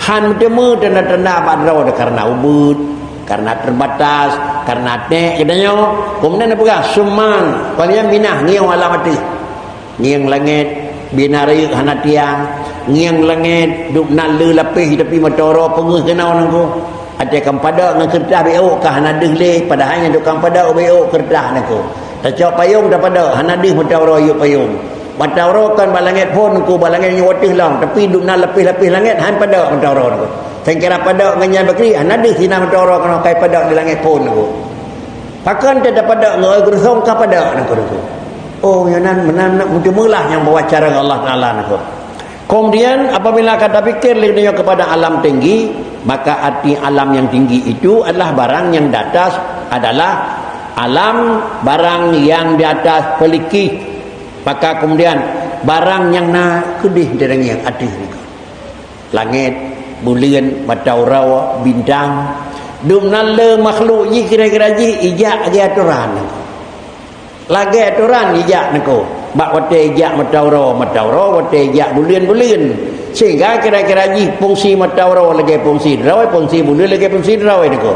Han meuteumé tanda-tanda bak droe teuh karena ubit, karena terbatas, karena ték geutanyoe. Keumudian neupeugah, "Summa," kon nyan minah ngieng alam ateueh. Ngieng langét, bina rayeuk hana tiang. Ngieng langét, dub nan le lapéh tapi meuteumé peungeuh keunoe nangku. Até kan padok ngon keureutah beu ka hana deuh lé, padahai nyan tukang padok beu keureutah nangku. Tacok payong tapadok, hana deuh meuteumé yue payong. Meuteumé kan bak langét phon nangku, bak langét nyoe wateuh lom, tapi dub nan lapéh-lapéh langét han padok meuteumé nangku. Sangkira padok ngon nyan bakri, hana deuh sinan meuteumé keunoe kai padok di langét phon nangku. Pakon teuh tapadok ngon geureusong ka padok nangku, nangku. Oh, nyoe nan meunan meuteumé lah nyang bahwa cara Allah Taala nangku. Kemudian apabila ka tapikir lé nyoe kepada alam tinggi, maka arti alam yang tinggi itu adalah barang yang di atas, adalah alam barang yang di atas pelikih. Maka kemudian barang nyang na keudeh di langét ateueh nangku. Langét, buleuen, mata uroe, bintang. Dum nan le makhluk jih kira-kira jih ijak lagée atoran. Lagée atoran ijak nangku. Bak watée ijak mata uroe, mata uroe, watée ijak buleuen, buleuen. Sehingga kira-kira jih fungsi mata uroe lagée fungsi droe, fungsi buleuen lagée fungsi droe nangku.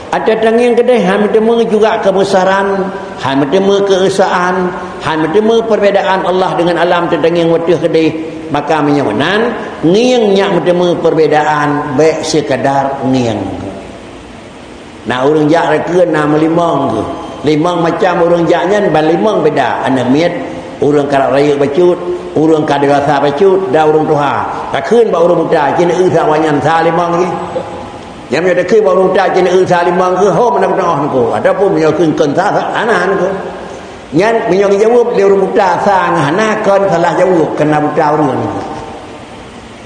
Ata tangieng keudeh, hai meuteumé juga keubesaran, hai meuteumé keuesaan, hai meuteumé perbedaan Allah dengan alam, tatangieng wateuh keudeh. Maka meunyoe nan, ngieng nyak meuteumé perbedaan, bék sekadar ngieng. Na ureuëng jak rakheun na meulimong geuh. Limong macam ureuëng jak nyan, ban limong beda. Aneuk miet, ureuëng karab rayeuk bacut, ureuëng ka dewasa bacut, dan ureuëng tuha. Takheun bak ureuëng buta, "Cit neueu sa awak nyan sa limong jih." Nyang meunyoe takheun bak ureuëng buta, "Cit neueu sa limong geuh," ho meunan meutuoh niko. Ataupun meunyoe kheun kon sa, sa, hana niko. Nyan meunyoe geujaweueb lé ureuëng buta sa ngon hana, kon salah jaweueb, keureuna buta ureuëng niko.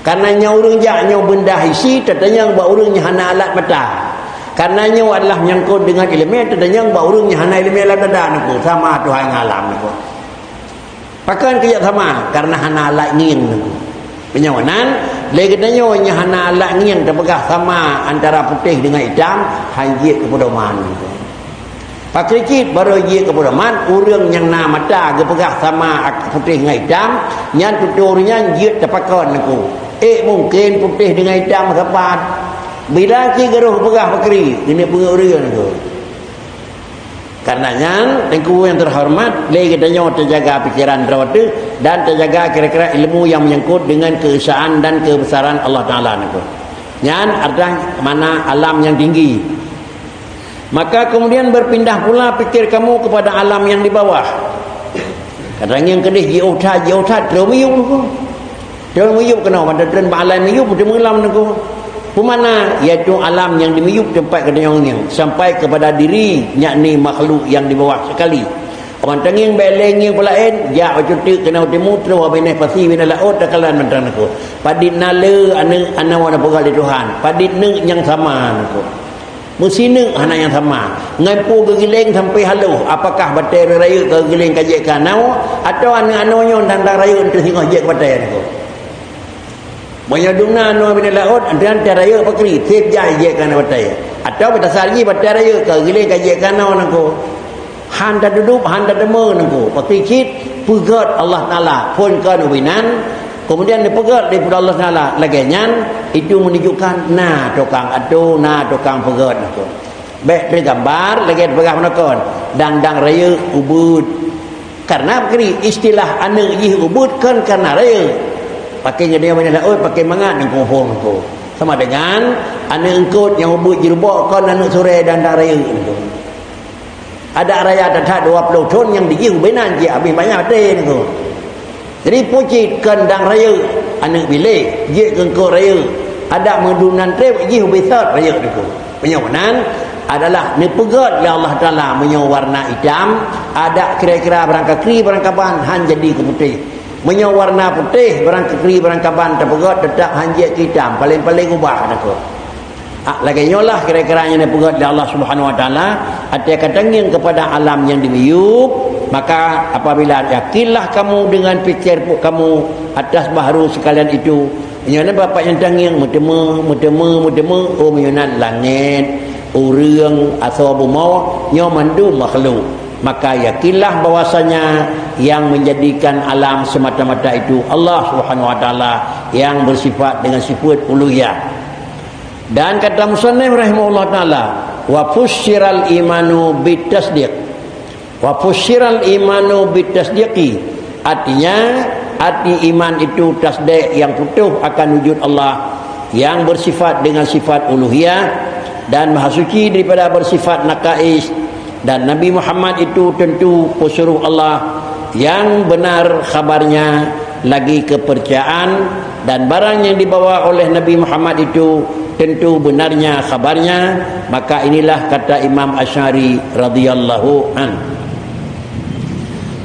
Karena nyoe ureuëng jak nyoe beundah isi, tatanyong bak ureuëng nyang hana alat mata. Karena nyoe adalah nyangkot dengan ileumé, tatanyong bak ureuëng nyang hana ileumé lam dada niko, sama Tuhan ngon alam niko. Pakon keu jak sama? Karena hana alat ngieng niko. Meunyoe nan, lé geutanyoe nyang hana alat ngieng tapeugah sama antara putéh dengan itam, han jeuet keu peudoman niko. Pakri cit barô jeuet keu peudoman, ureuëng nyang na mata geupeugah sama ak-, putéh ngon itam, nyan tutoe ureuëng nyan jeuet tapakon niko. Eh, mungken putéh dengan itam sapat. Bila cit geuroh geupeugah pakri, keuneuk peungeuet ureuëng niko. Karena nyan, Teungku yang terhormat, lé geutanyoe tajaga pikiran droe teuh dan tajaga kira-kira ilmu yang menyangkut dengan keesaan dan kebesaran Allah Taala niko. Nyan artinya mana alam yang tinggi. Maka kemudian berpindah pula pikir kamu kepada alam yang di bawah. Kadang nyang keudeh jiôh that, jiôh that, troh miyueb niko. Troh miyueb keunoe, ban tatreun bak alam miyueb, meuteumé lam niko. Peumana, yaitu alam nyang di miyueb teumpat geutanyoe ngieng, sampai kepada diri, yakni makhluk yang di bawah sekali. Awak tangieng bék lé ngieng peulaén, jak bacut teuk keunoe timu, troh binéh pasi, binéh laôt, takalon mantong niko. Padit na le aneuk, aneuk na peugah lé Tuhan. Padit neuk nyang sama niko. Meusineuk hana nyang sama. Ngon peue geugiléng sampoe haloh, apakah batée rayeuk ka geugiléng ka jeuet keu anoe, atawa aneuk-aneuk nyoe dan rayeuk teuh singoh jeuet keu batée niko? Meunyoe dumna anoe binéh laôt, dan teuh rayeuk pakri, seb jai jeuet keu aneuk batée. Atawa beutasal jih batée rayeuk ka geugiléng ka jeuet keu anoe niko. Han taduduek, han tateumé niko. Pakri cit peugét Allah Taala, phon kon ubé nan, kemudian dipeugét daripada Allah Taala. Lagée nyan, itu menunjukkan na tukang atô, na tukang peugét niko. Bék teugambar lagée peugah meunan kon, dang-dang rayeuk ubeuet. Karena pakri istilah aneuk jih ubeuet kon karena rayeuk. Pakri nyoe binéh laôt, pakri mangat niko phon niko. Sama dengan aneuk eungkôt nyang ubeuet jilbab kon aneuk surée dang-dang rayeuk niko. Adak raya that-that dua ploh thon nyang dijih ubé nan cit habéh banyak até niko. Jadi pucit kon dang rayeuk aneuk biléh, jeuet keu eungkôt rayeuk. Adak meudum nan treb jih ubé sot rayeuk niko. Meunyoe nan adalah neupeugét lé Allah Taala, meunyoe warna itam, adak kira-kira barangkakri barangkaban han jadi keu putéh. Meunyoe warna putéh barangkakri barangkaban tapeugét, teutap han jeuet keu itam, paléng-paléng ubah niko. Ah, lagée nyoe lah kira-kira nyang neupeugét lé Allah Subhanahu Wa Taala, até ka tangieng kepada alam nyang dimiyueb, maka apabila yakinlah kamu dengan pikir pu-, kamu atas baharu sekalian itu, nyoe na bapak nyang tangieng meuteumé, meuteumé, meuteumé, oh, meunyoe nan langét, ureuëng, asoe bumoe, nyoe mandum makhluk. Maka yakinlah bahwasanya yang menjadikan alam semata-mata itu Allah Subhanahu Wa Taala yang bersifat dengan sifat uluhiyah. Dan kata musannif rahimahullah taala, "Wa fussiral imanu bitasdiq." "Wa fussiral imanu bitasdiqi." Artinya, arti iman itu tasdek yang putôh akan wujud Allah yang bersifat dengan sifat uluhiyah dan maha suci daripada bersifat naqais. Dan Nabi Muhammad itu tentu pesuruh Allah yang benar khabarnya, lagi kepercayaan, dan barang yang dibawa oleh Nabi Muhammad itu tentu benarnya khabarnya, maka inilah kata Imam Asy'ari radhiyallahu an.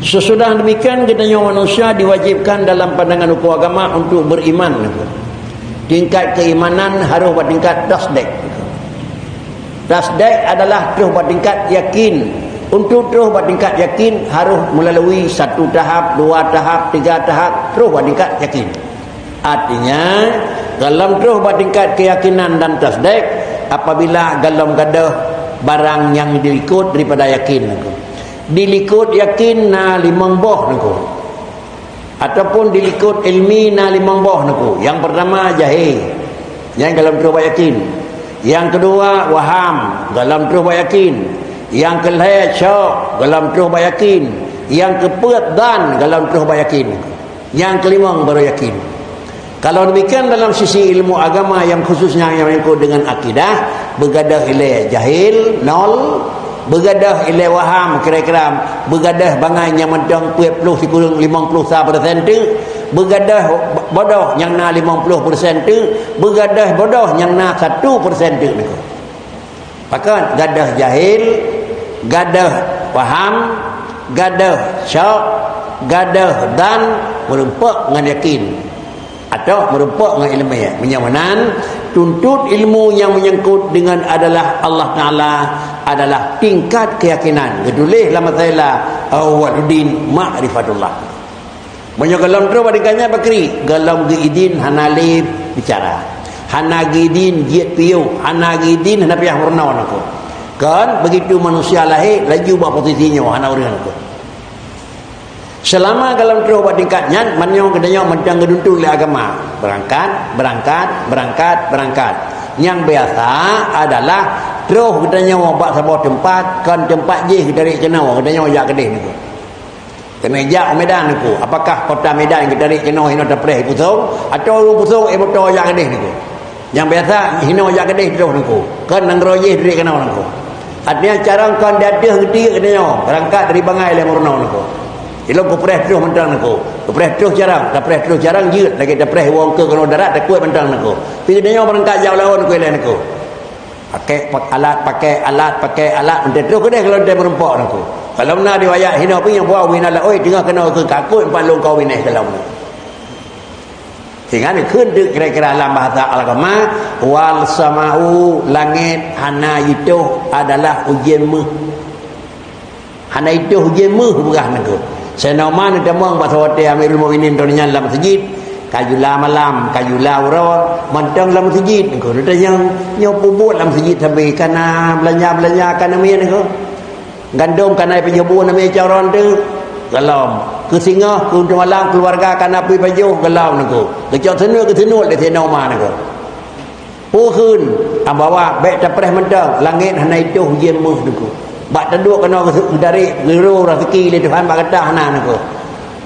Sesudah demikian, geutanyoe manusia diwajibkan dalam pandangan hukum agama untuk beriman. Tingkat keimanan harus bak tingkat tasdek. Tasdek adalah troh bak tingkat yakin. Untuk troh bak tingkat yakin harus melalui satu tahap, dua tahap, tiga tahap, troh bak tingkat yakin. Artinya, golom troh bak tingkat keyakinan dan tasdek apabila golom gadôh barang nyang dilikot daripada yakin. Dilikot yakin na limong boh niko. Ataupun dilikot ilmi na limong boh niko. Yang pertama jahé. Nyang golom troh bak yakin. Nyang keudua, waham, gohlom troh bak yakin. Nyang keulhèe, syok, gohlom troh bak yakin. Nyang keupeuet, dhan, gohlom troh bak yakin. Nyang keulimong baru yakin. Kalau demikian, dalam sisi ilmu agama nyang khususnya nyang menyangkut dengan akidah, beugadôh ilèe jahil, nol, beugadôh ilèe waham, kira-kira, beugadôh bangai nyang mantong peuet ploh sikureueng limong ploh sa persen teuk, beugadôh bodoh nyang na limong ploh persen teuk, beugadôh bodoh nyang na satu persen teuk niko. Pakon gadôh jahil, gadôh paham, gadôh syok, gadôh dhan, meurumpok ngon yakin, atau meurumpok ngon ileumèe. Meunyoe meunan, tuntut ilmu nyang menyangkut dengan adalah Allah Taala adalah tingkat keyakinan. Geutuléh lam masalah Awwaluddin Ma'rifatullah. Meunyoe gohlom troh bak tingkat nyan pakri, gohlom geuidin hana lé bicara. Hana geuidin jeuet piôh, hana geuidin hana piah meurunoe niko. Kan begitu manusia lahé, laju bak posisi nyoe hana ureueng niko. Seulama gohlom troh bak tingkat nyan, meunyoe geutanyoe mantong geuduntun lé agama, beurangkat, beurangkat, beurangkat, beurangkat. Nyang biasa adalah troh geutanyoe bak saboh teumpat, kon teumpat jih geutarek keunoe, geutanyoe jak keudeh niko. Teuma jak u Medan niko, apakah kota Medan geutarek keunoe hinoe tapreh pusong, atawa ureueng pusong éh moto jak keudeh niko? Nyang biasa hinoe jak keudeh troh niko, kon nanggroe jih tarek keunoe niko. Artinya carông kon di ateueh geutiek geutanyoe, beurangkat dari bangai lé meurunoe niko. Ilôn kupreh troh mantong niko, kupreh troh carông, tapreh troh carông jeuet, lagèe tapreh woe eungkôt keunoe darat, takuet mantong niko. Pi geutanyoe beurangkat jak u laôt niko ilèe niko. Pakèk pak-, alat, pakèk alat, pakèk alat, mantong troh keudeh gohlom mantong meurumpok niko. Gohlom na riwayat hinoe pih nyang buah wina laôt, teungoh keunoe keu kakot empat lôn kau winéh gohlom. Sehingga dikheun teuk kira-kira lam bahasa agama, wal sama'u, langèt hana jitoh adalah ujeuen méuh. Hana jitoh ujeuen méuh peugah niko. Saidina Umar neutamong bak saboh watèe Amirul Mukminin droeneuh nyan lam meuseujid, ka jula malam, ka jula uroe, mantong lam meuseujid niko. Neutanyong, nyoe peue buet lam meuseujid sabe, ka na beulanja-beulanja, ka na miet niko. Gandom ka na ipajoh bu, na miet cawron teuh, gohlom. Keu singoh, keu untông malam, keuluwarga ka na peue ipajoh, gohlom niko. Geucok seunuet, geuseunuet lé Saidina Umar niko. Peue kheun, ambawa bèk tapreh mantong, langèt hana jitoh ujeuen méuh niko. Bak taduek keunoe geutarek, geuro raseuki lé Tuhan bak gata hana niko.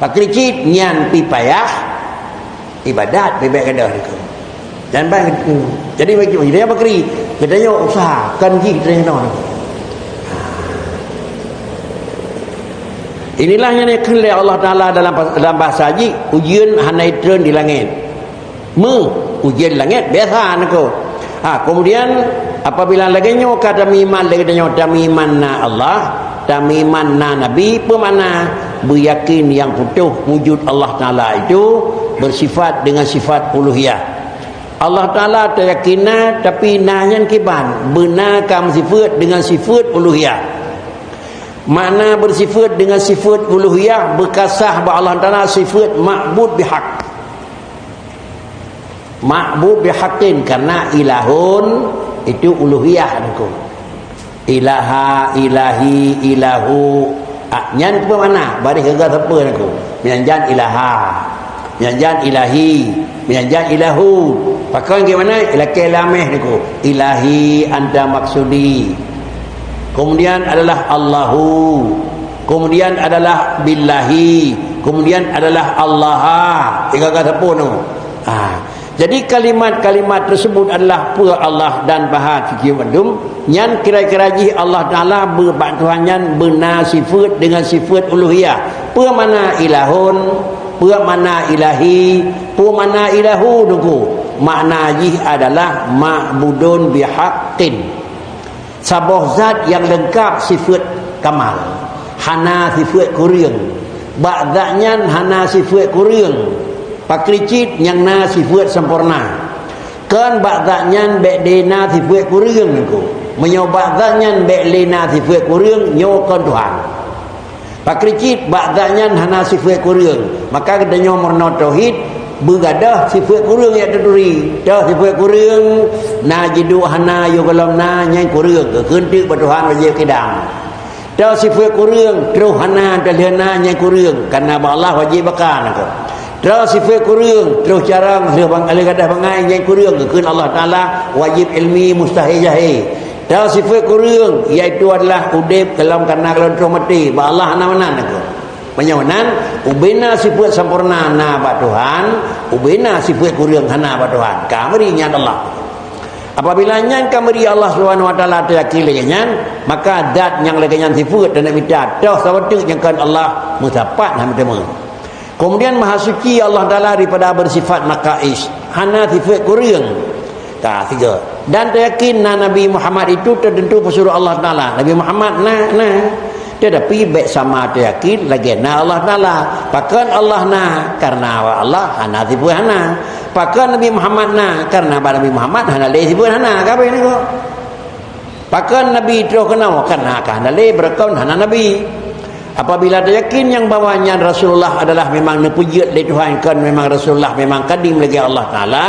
Pakri cit nyan pih payah ibadat, bèk-bèk gadôh niko. Dan ban, jadi bagi dia pakri, geutanyoe usaha, kon jih geutanyoe niko. Inilah nyang dikheun lé Allah Taala dalam, dalam bahasa jih, ujeuen hana jitreun di langèt. Méuh, ujeuen langèt biasa niko. Ha, kemudian apabila lagèe nyoe ka tameuiman lagèe nyoe, tameuiman na Allah, tameuiman na Nabi, peue makna? Beuyakin nyang putôh wujud Allah Taala itu bersifat dengan sifat uluhiyah. Allah Taala tayakin na, tapi na nyan kiban, beuna ka meusifeuet dengan sifeuet uluhiyah. Makna bersifeuet dengan sifeuet uluhiyah, beukasah bak Allah Taala sifeuet ma'bud bihaq. Ma'bud bihaqqin, karena ilahun itu uluhiyah niko. Ilaha, ilahi, ilahu. Ah, nyan peue makna? Baréh geuga sapeue niko. Meunyan jan ilaha. Meunyan jan ilahi. Meunyan jan ilahu. Pakon gimana? Ilakèe lameh niko. Ilahi anta maksudi. Kemudian adalah Allahu. Kemudian adalah billahi. Kemudian adalah Allaha. Geuga sapeue niko. Ah. Jadi kalimat-kalimat tersebut adalah peue Allah dan Baha Suci mandum. Nyan kira-kira jih Allah Taala beu-, bak Tuhan nyan beuna sifeuet dengan sifeuet uluhiyah. Peue makna ilahun, peue makna ilahi, peue makna ilahu niko. Makna jih adalah ma'budun bihaqqin. Saboh zat nyang leungkap sifeuet kamal, hana sifeuet kureueng. Bak zat nyan hana sifeuet kureueng. Pakri cit nyang na sifeuet sampoereuna. Kon bak zat nyan bèk lé na sifeuet kureueng niko. Meunyoe bak zat nyan bèk lé na sifeuet kureueng, nyoe kon Tuhan. Pakri cit bak zat nyan hana sifeuet kureueng, maka geutanyoe meurunoe tauhid beugadôh sifeuet kureueng jak taturi. Toh sifeuet kureueng, na jiduek hana, yôh gohlom na, nyan kureueng, geukheun teuk bak Tuhan wajéb kidang. Toh sifeuet kureueng, troh hana, teuh lheueh na, nyan kureueng, karena bak Allah wajéb baka niko. Troh sifeuet kureueng, troh carông, lheueh bang-, lheueh gadoh bangai nyang kureueng, geukheun Allah Taala, wajéb ilmi, mustahil jahé. Troh sifeuet kureueng, yaitu adalah udeb golom kana golom troh maté, bak Allah hana meunan aku. Meunyoe meunan, ubena sifeuet sampoereuna na bak Tuhan, ubena sifeuet kureueng hana bak Tuhan. Ka meuri nyan Allah. Apabila nyan ka meuri Allah Subhanahu wa Taala teuyakin lagée nyan, maka zat nyang lagée nyan sifeuet dan mita, toh saboh teuk nyang kon Allah meusapat hana meuteumé. Keumudian Maha Suci Allah Taala daripada beusifat naqais, hana sifeuet kureueng. Ka sigoe. Dan teuyakin na Nabi Muhammad itu teuteuntu peusuroh Allah Taala. Nabi Muhammad na, na. Teutapi bék sama teuyakin lagée na Allah Taala. Pakon Allah na? Kareuna Allah hana sifeuet hana. Pakon Nabi Muhammad na? Kareuna bak Nabi Muhammad hana lé sifeuet hana. Ka habéh nyoe. Pakon Nabi troh keunoe? Kareuna ka hana lé, beureukaun hana Nabi. Apabila teuyakin nyang bahwa nyan Rasulullah adalah memang neupeujeuet lé Tuhan, kon memang Rasulullah memang kadim lagée Allah Taala,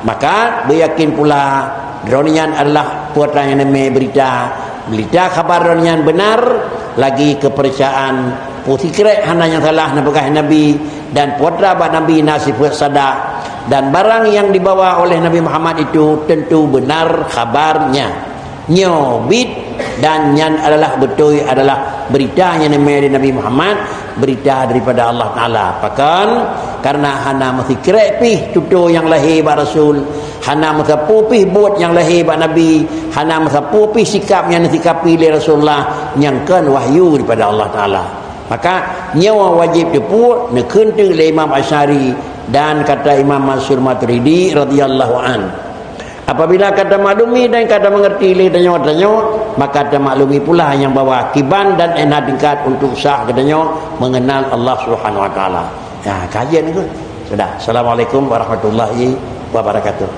maka beuyakin pula droeneuh nyan adalah peue nyang neumé beurita, beurita khabar droeneuh nyan beunar, lagi keupeurcayaan peue sikrek hana nyang salah neupeugah Nabi, dan peue bak Nabi na sifeuet sadak, dan barang nyang dibawa oleh Nabi Muhammad itu tentu benar khabarnya. Nyoe bit dan nyan adalah beutôi, adalah beurita nyang neumé lé Nabi Muhammad, beurita daripada Allah Taala. Pakon? Kareuna hana meusikrek pih tutoe nyang lahé bak Rasul, hana meusapeue pih buet nyang lahé bak Nabi, hana meusapeue pih sikap nyang neusikapi lé Rasulullah nyang kon wahyu daripada Allah Taala. Maka nyoe wajéb teupeue, neukheun teuk lé Imam Asy'ari dan kata Imam Mansur Maturidi radhiyallahu an. Apabila ka tamaklumi dan ka tameungerti lé tanyoe-tanyoe, maka tamaklumi pula nyang bahwa kiban dan ena tingkat untuk sah geutanyoe mengenal Allah Subhanahu wa Taala. Ya, kajian itu. Sudah. Assalamualaikum warahmatullahi wabarakatuh.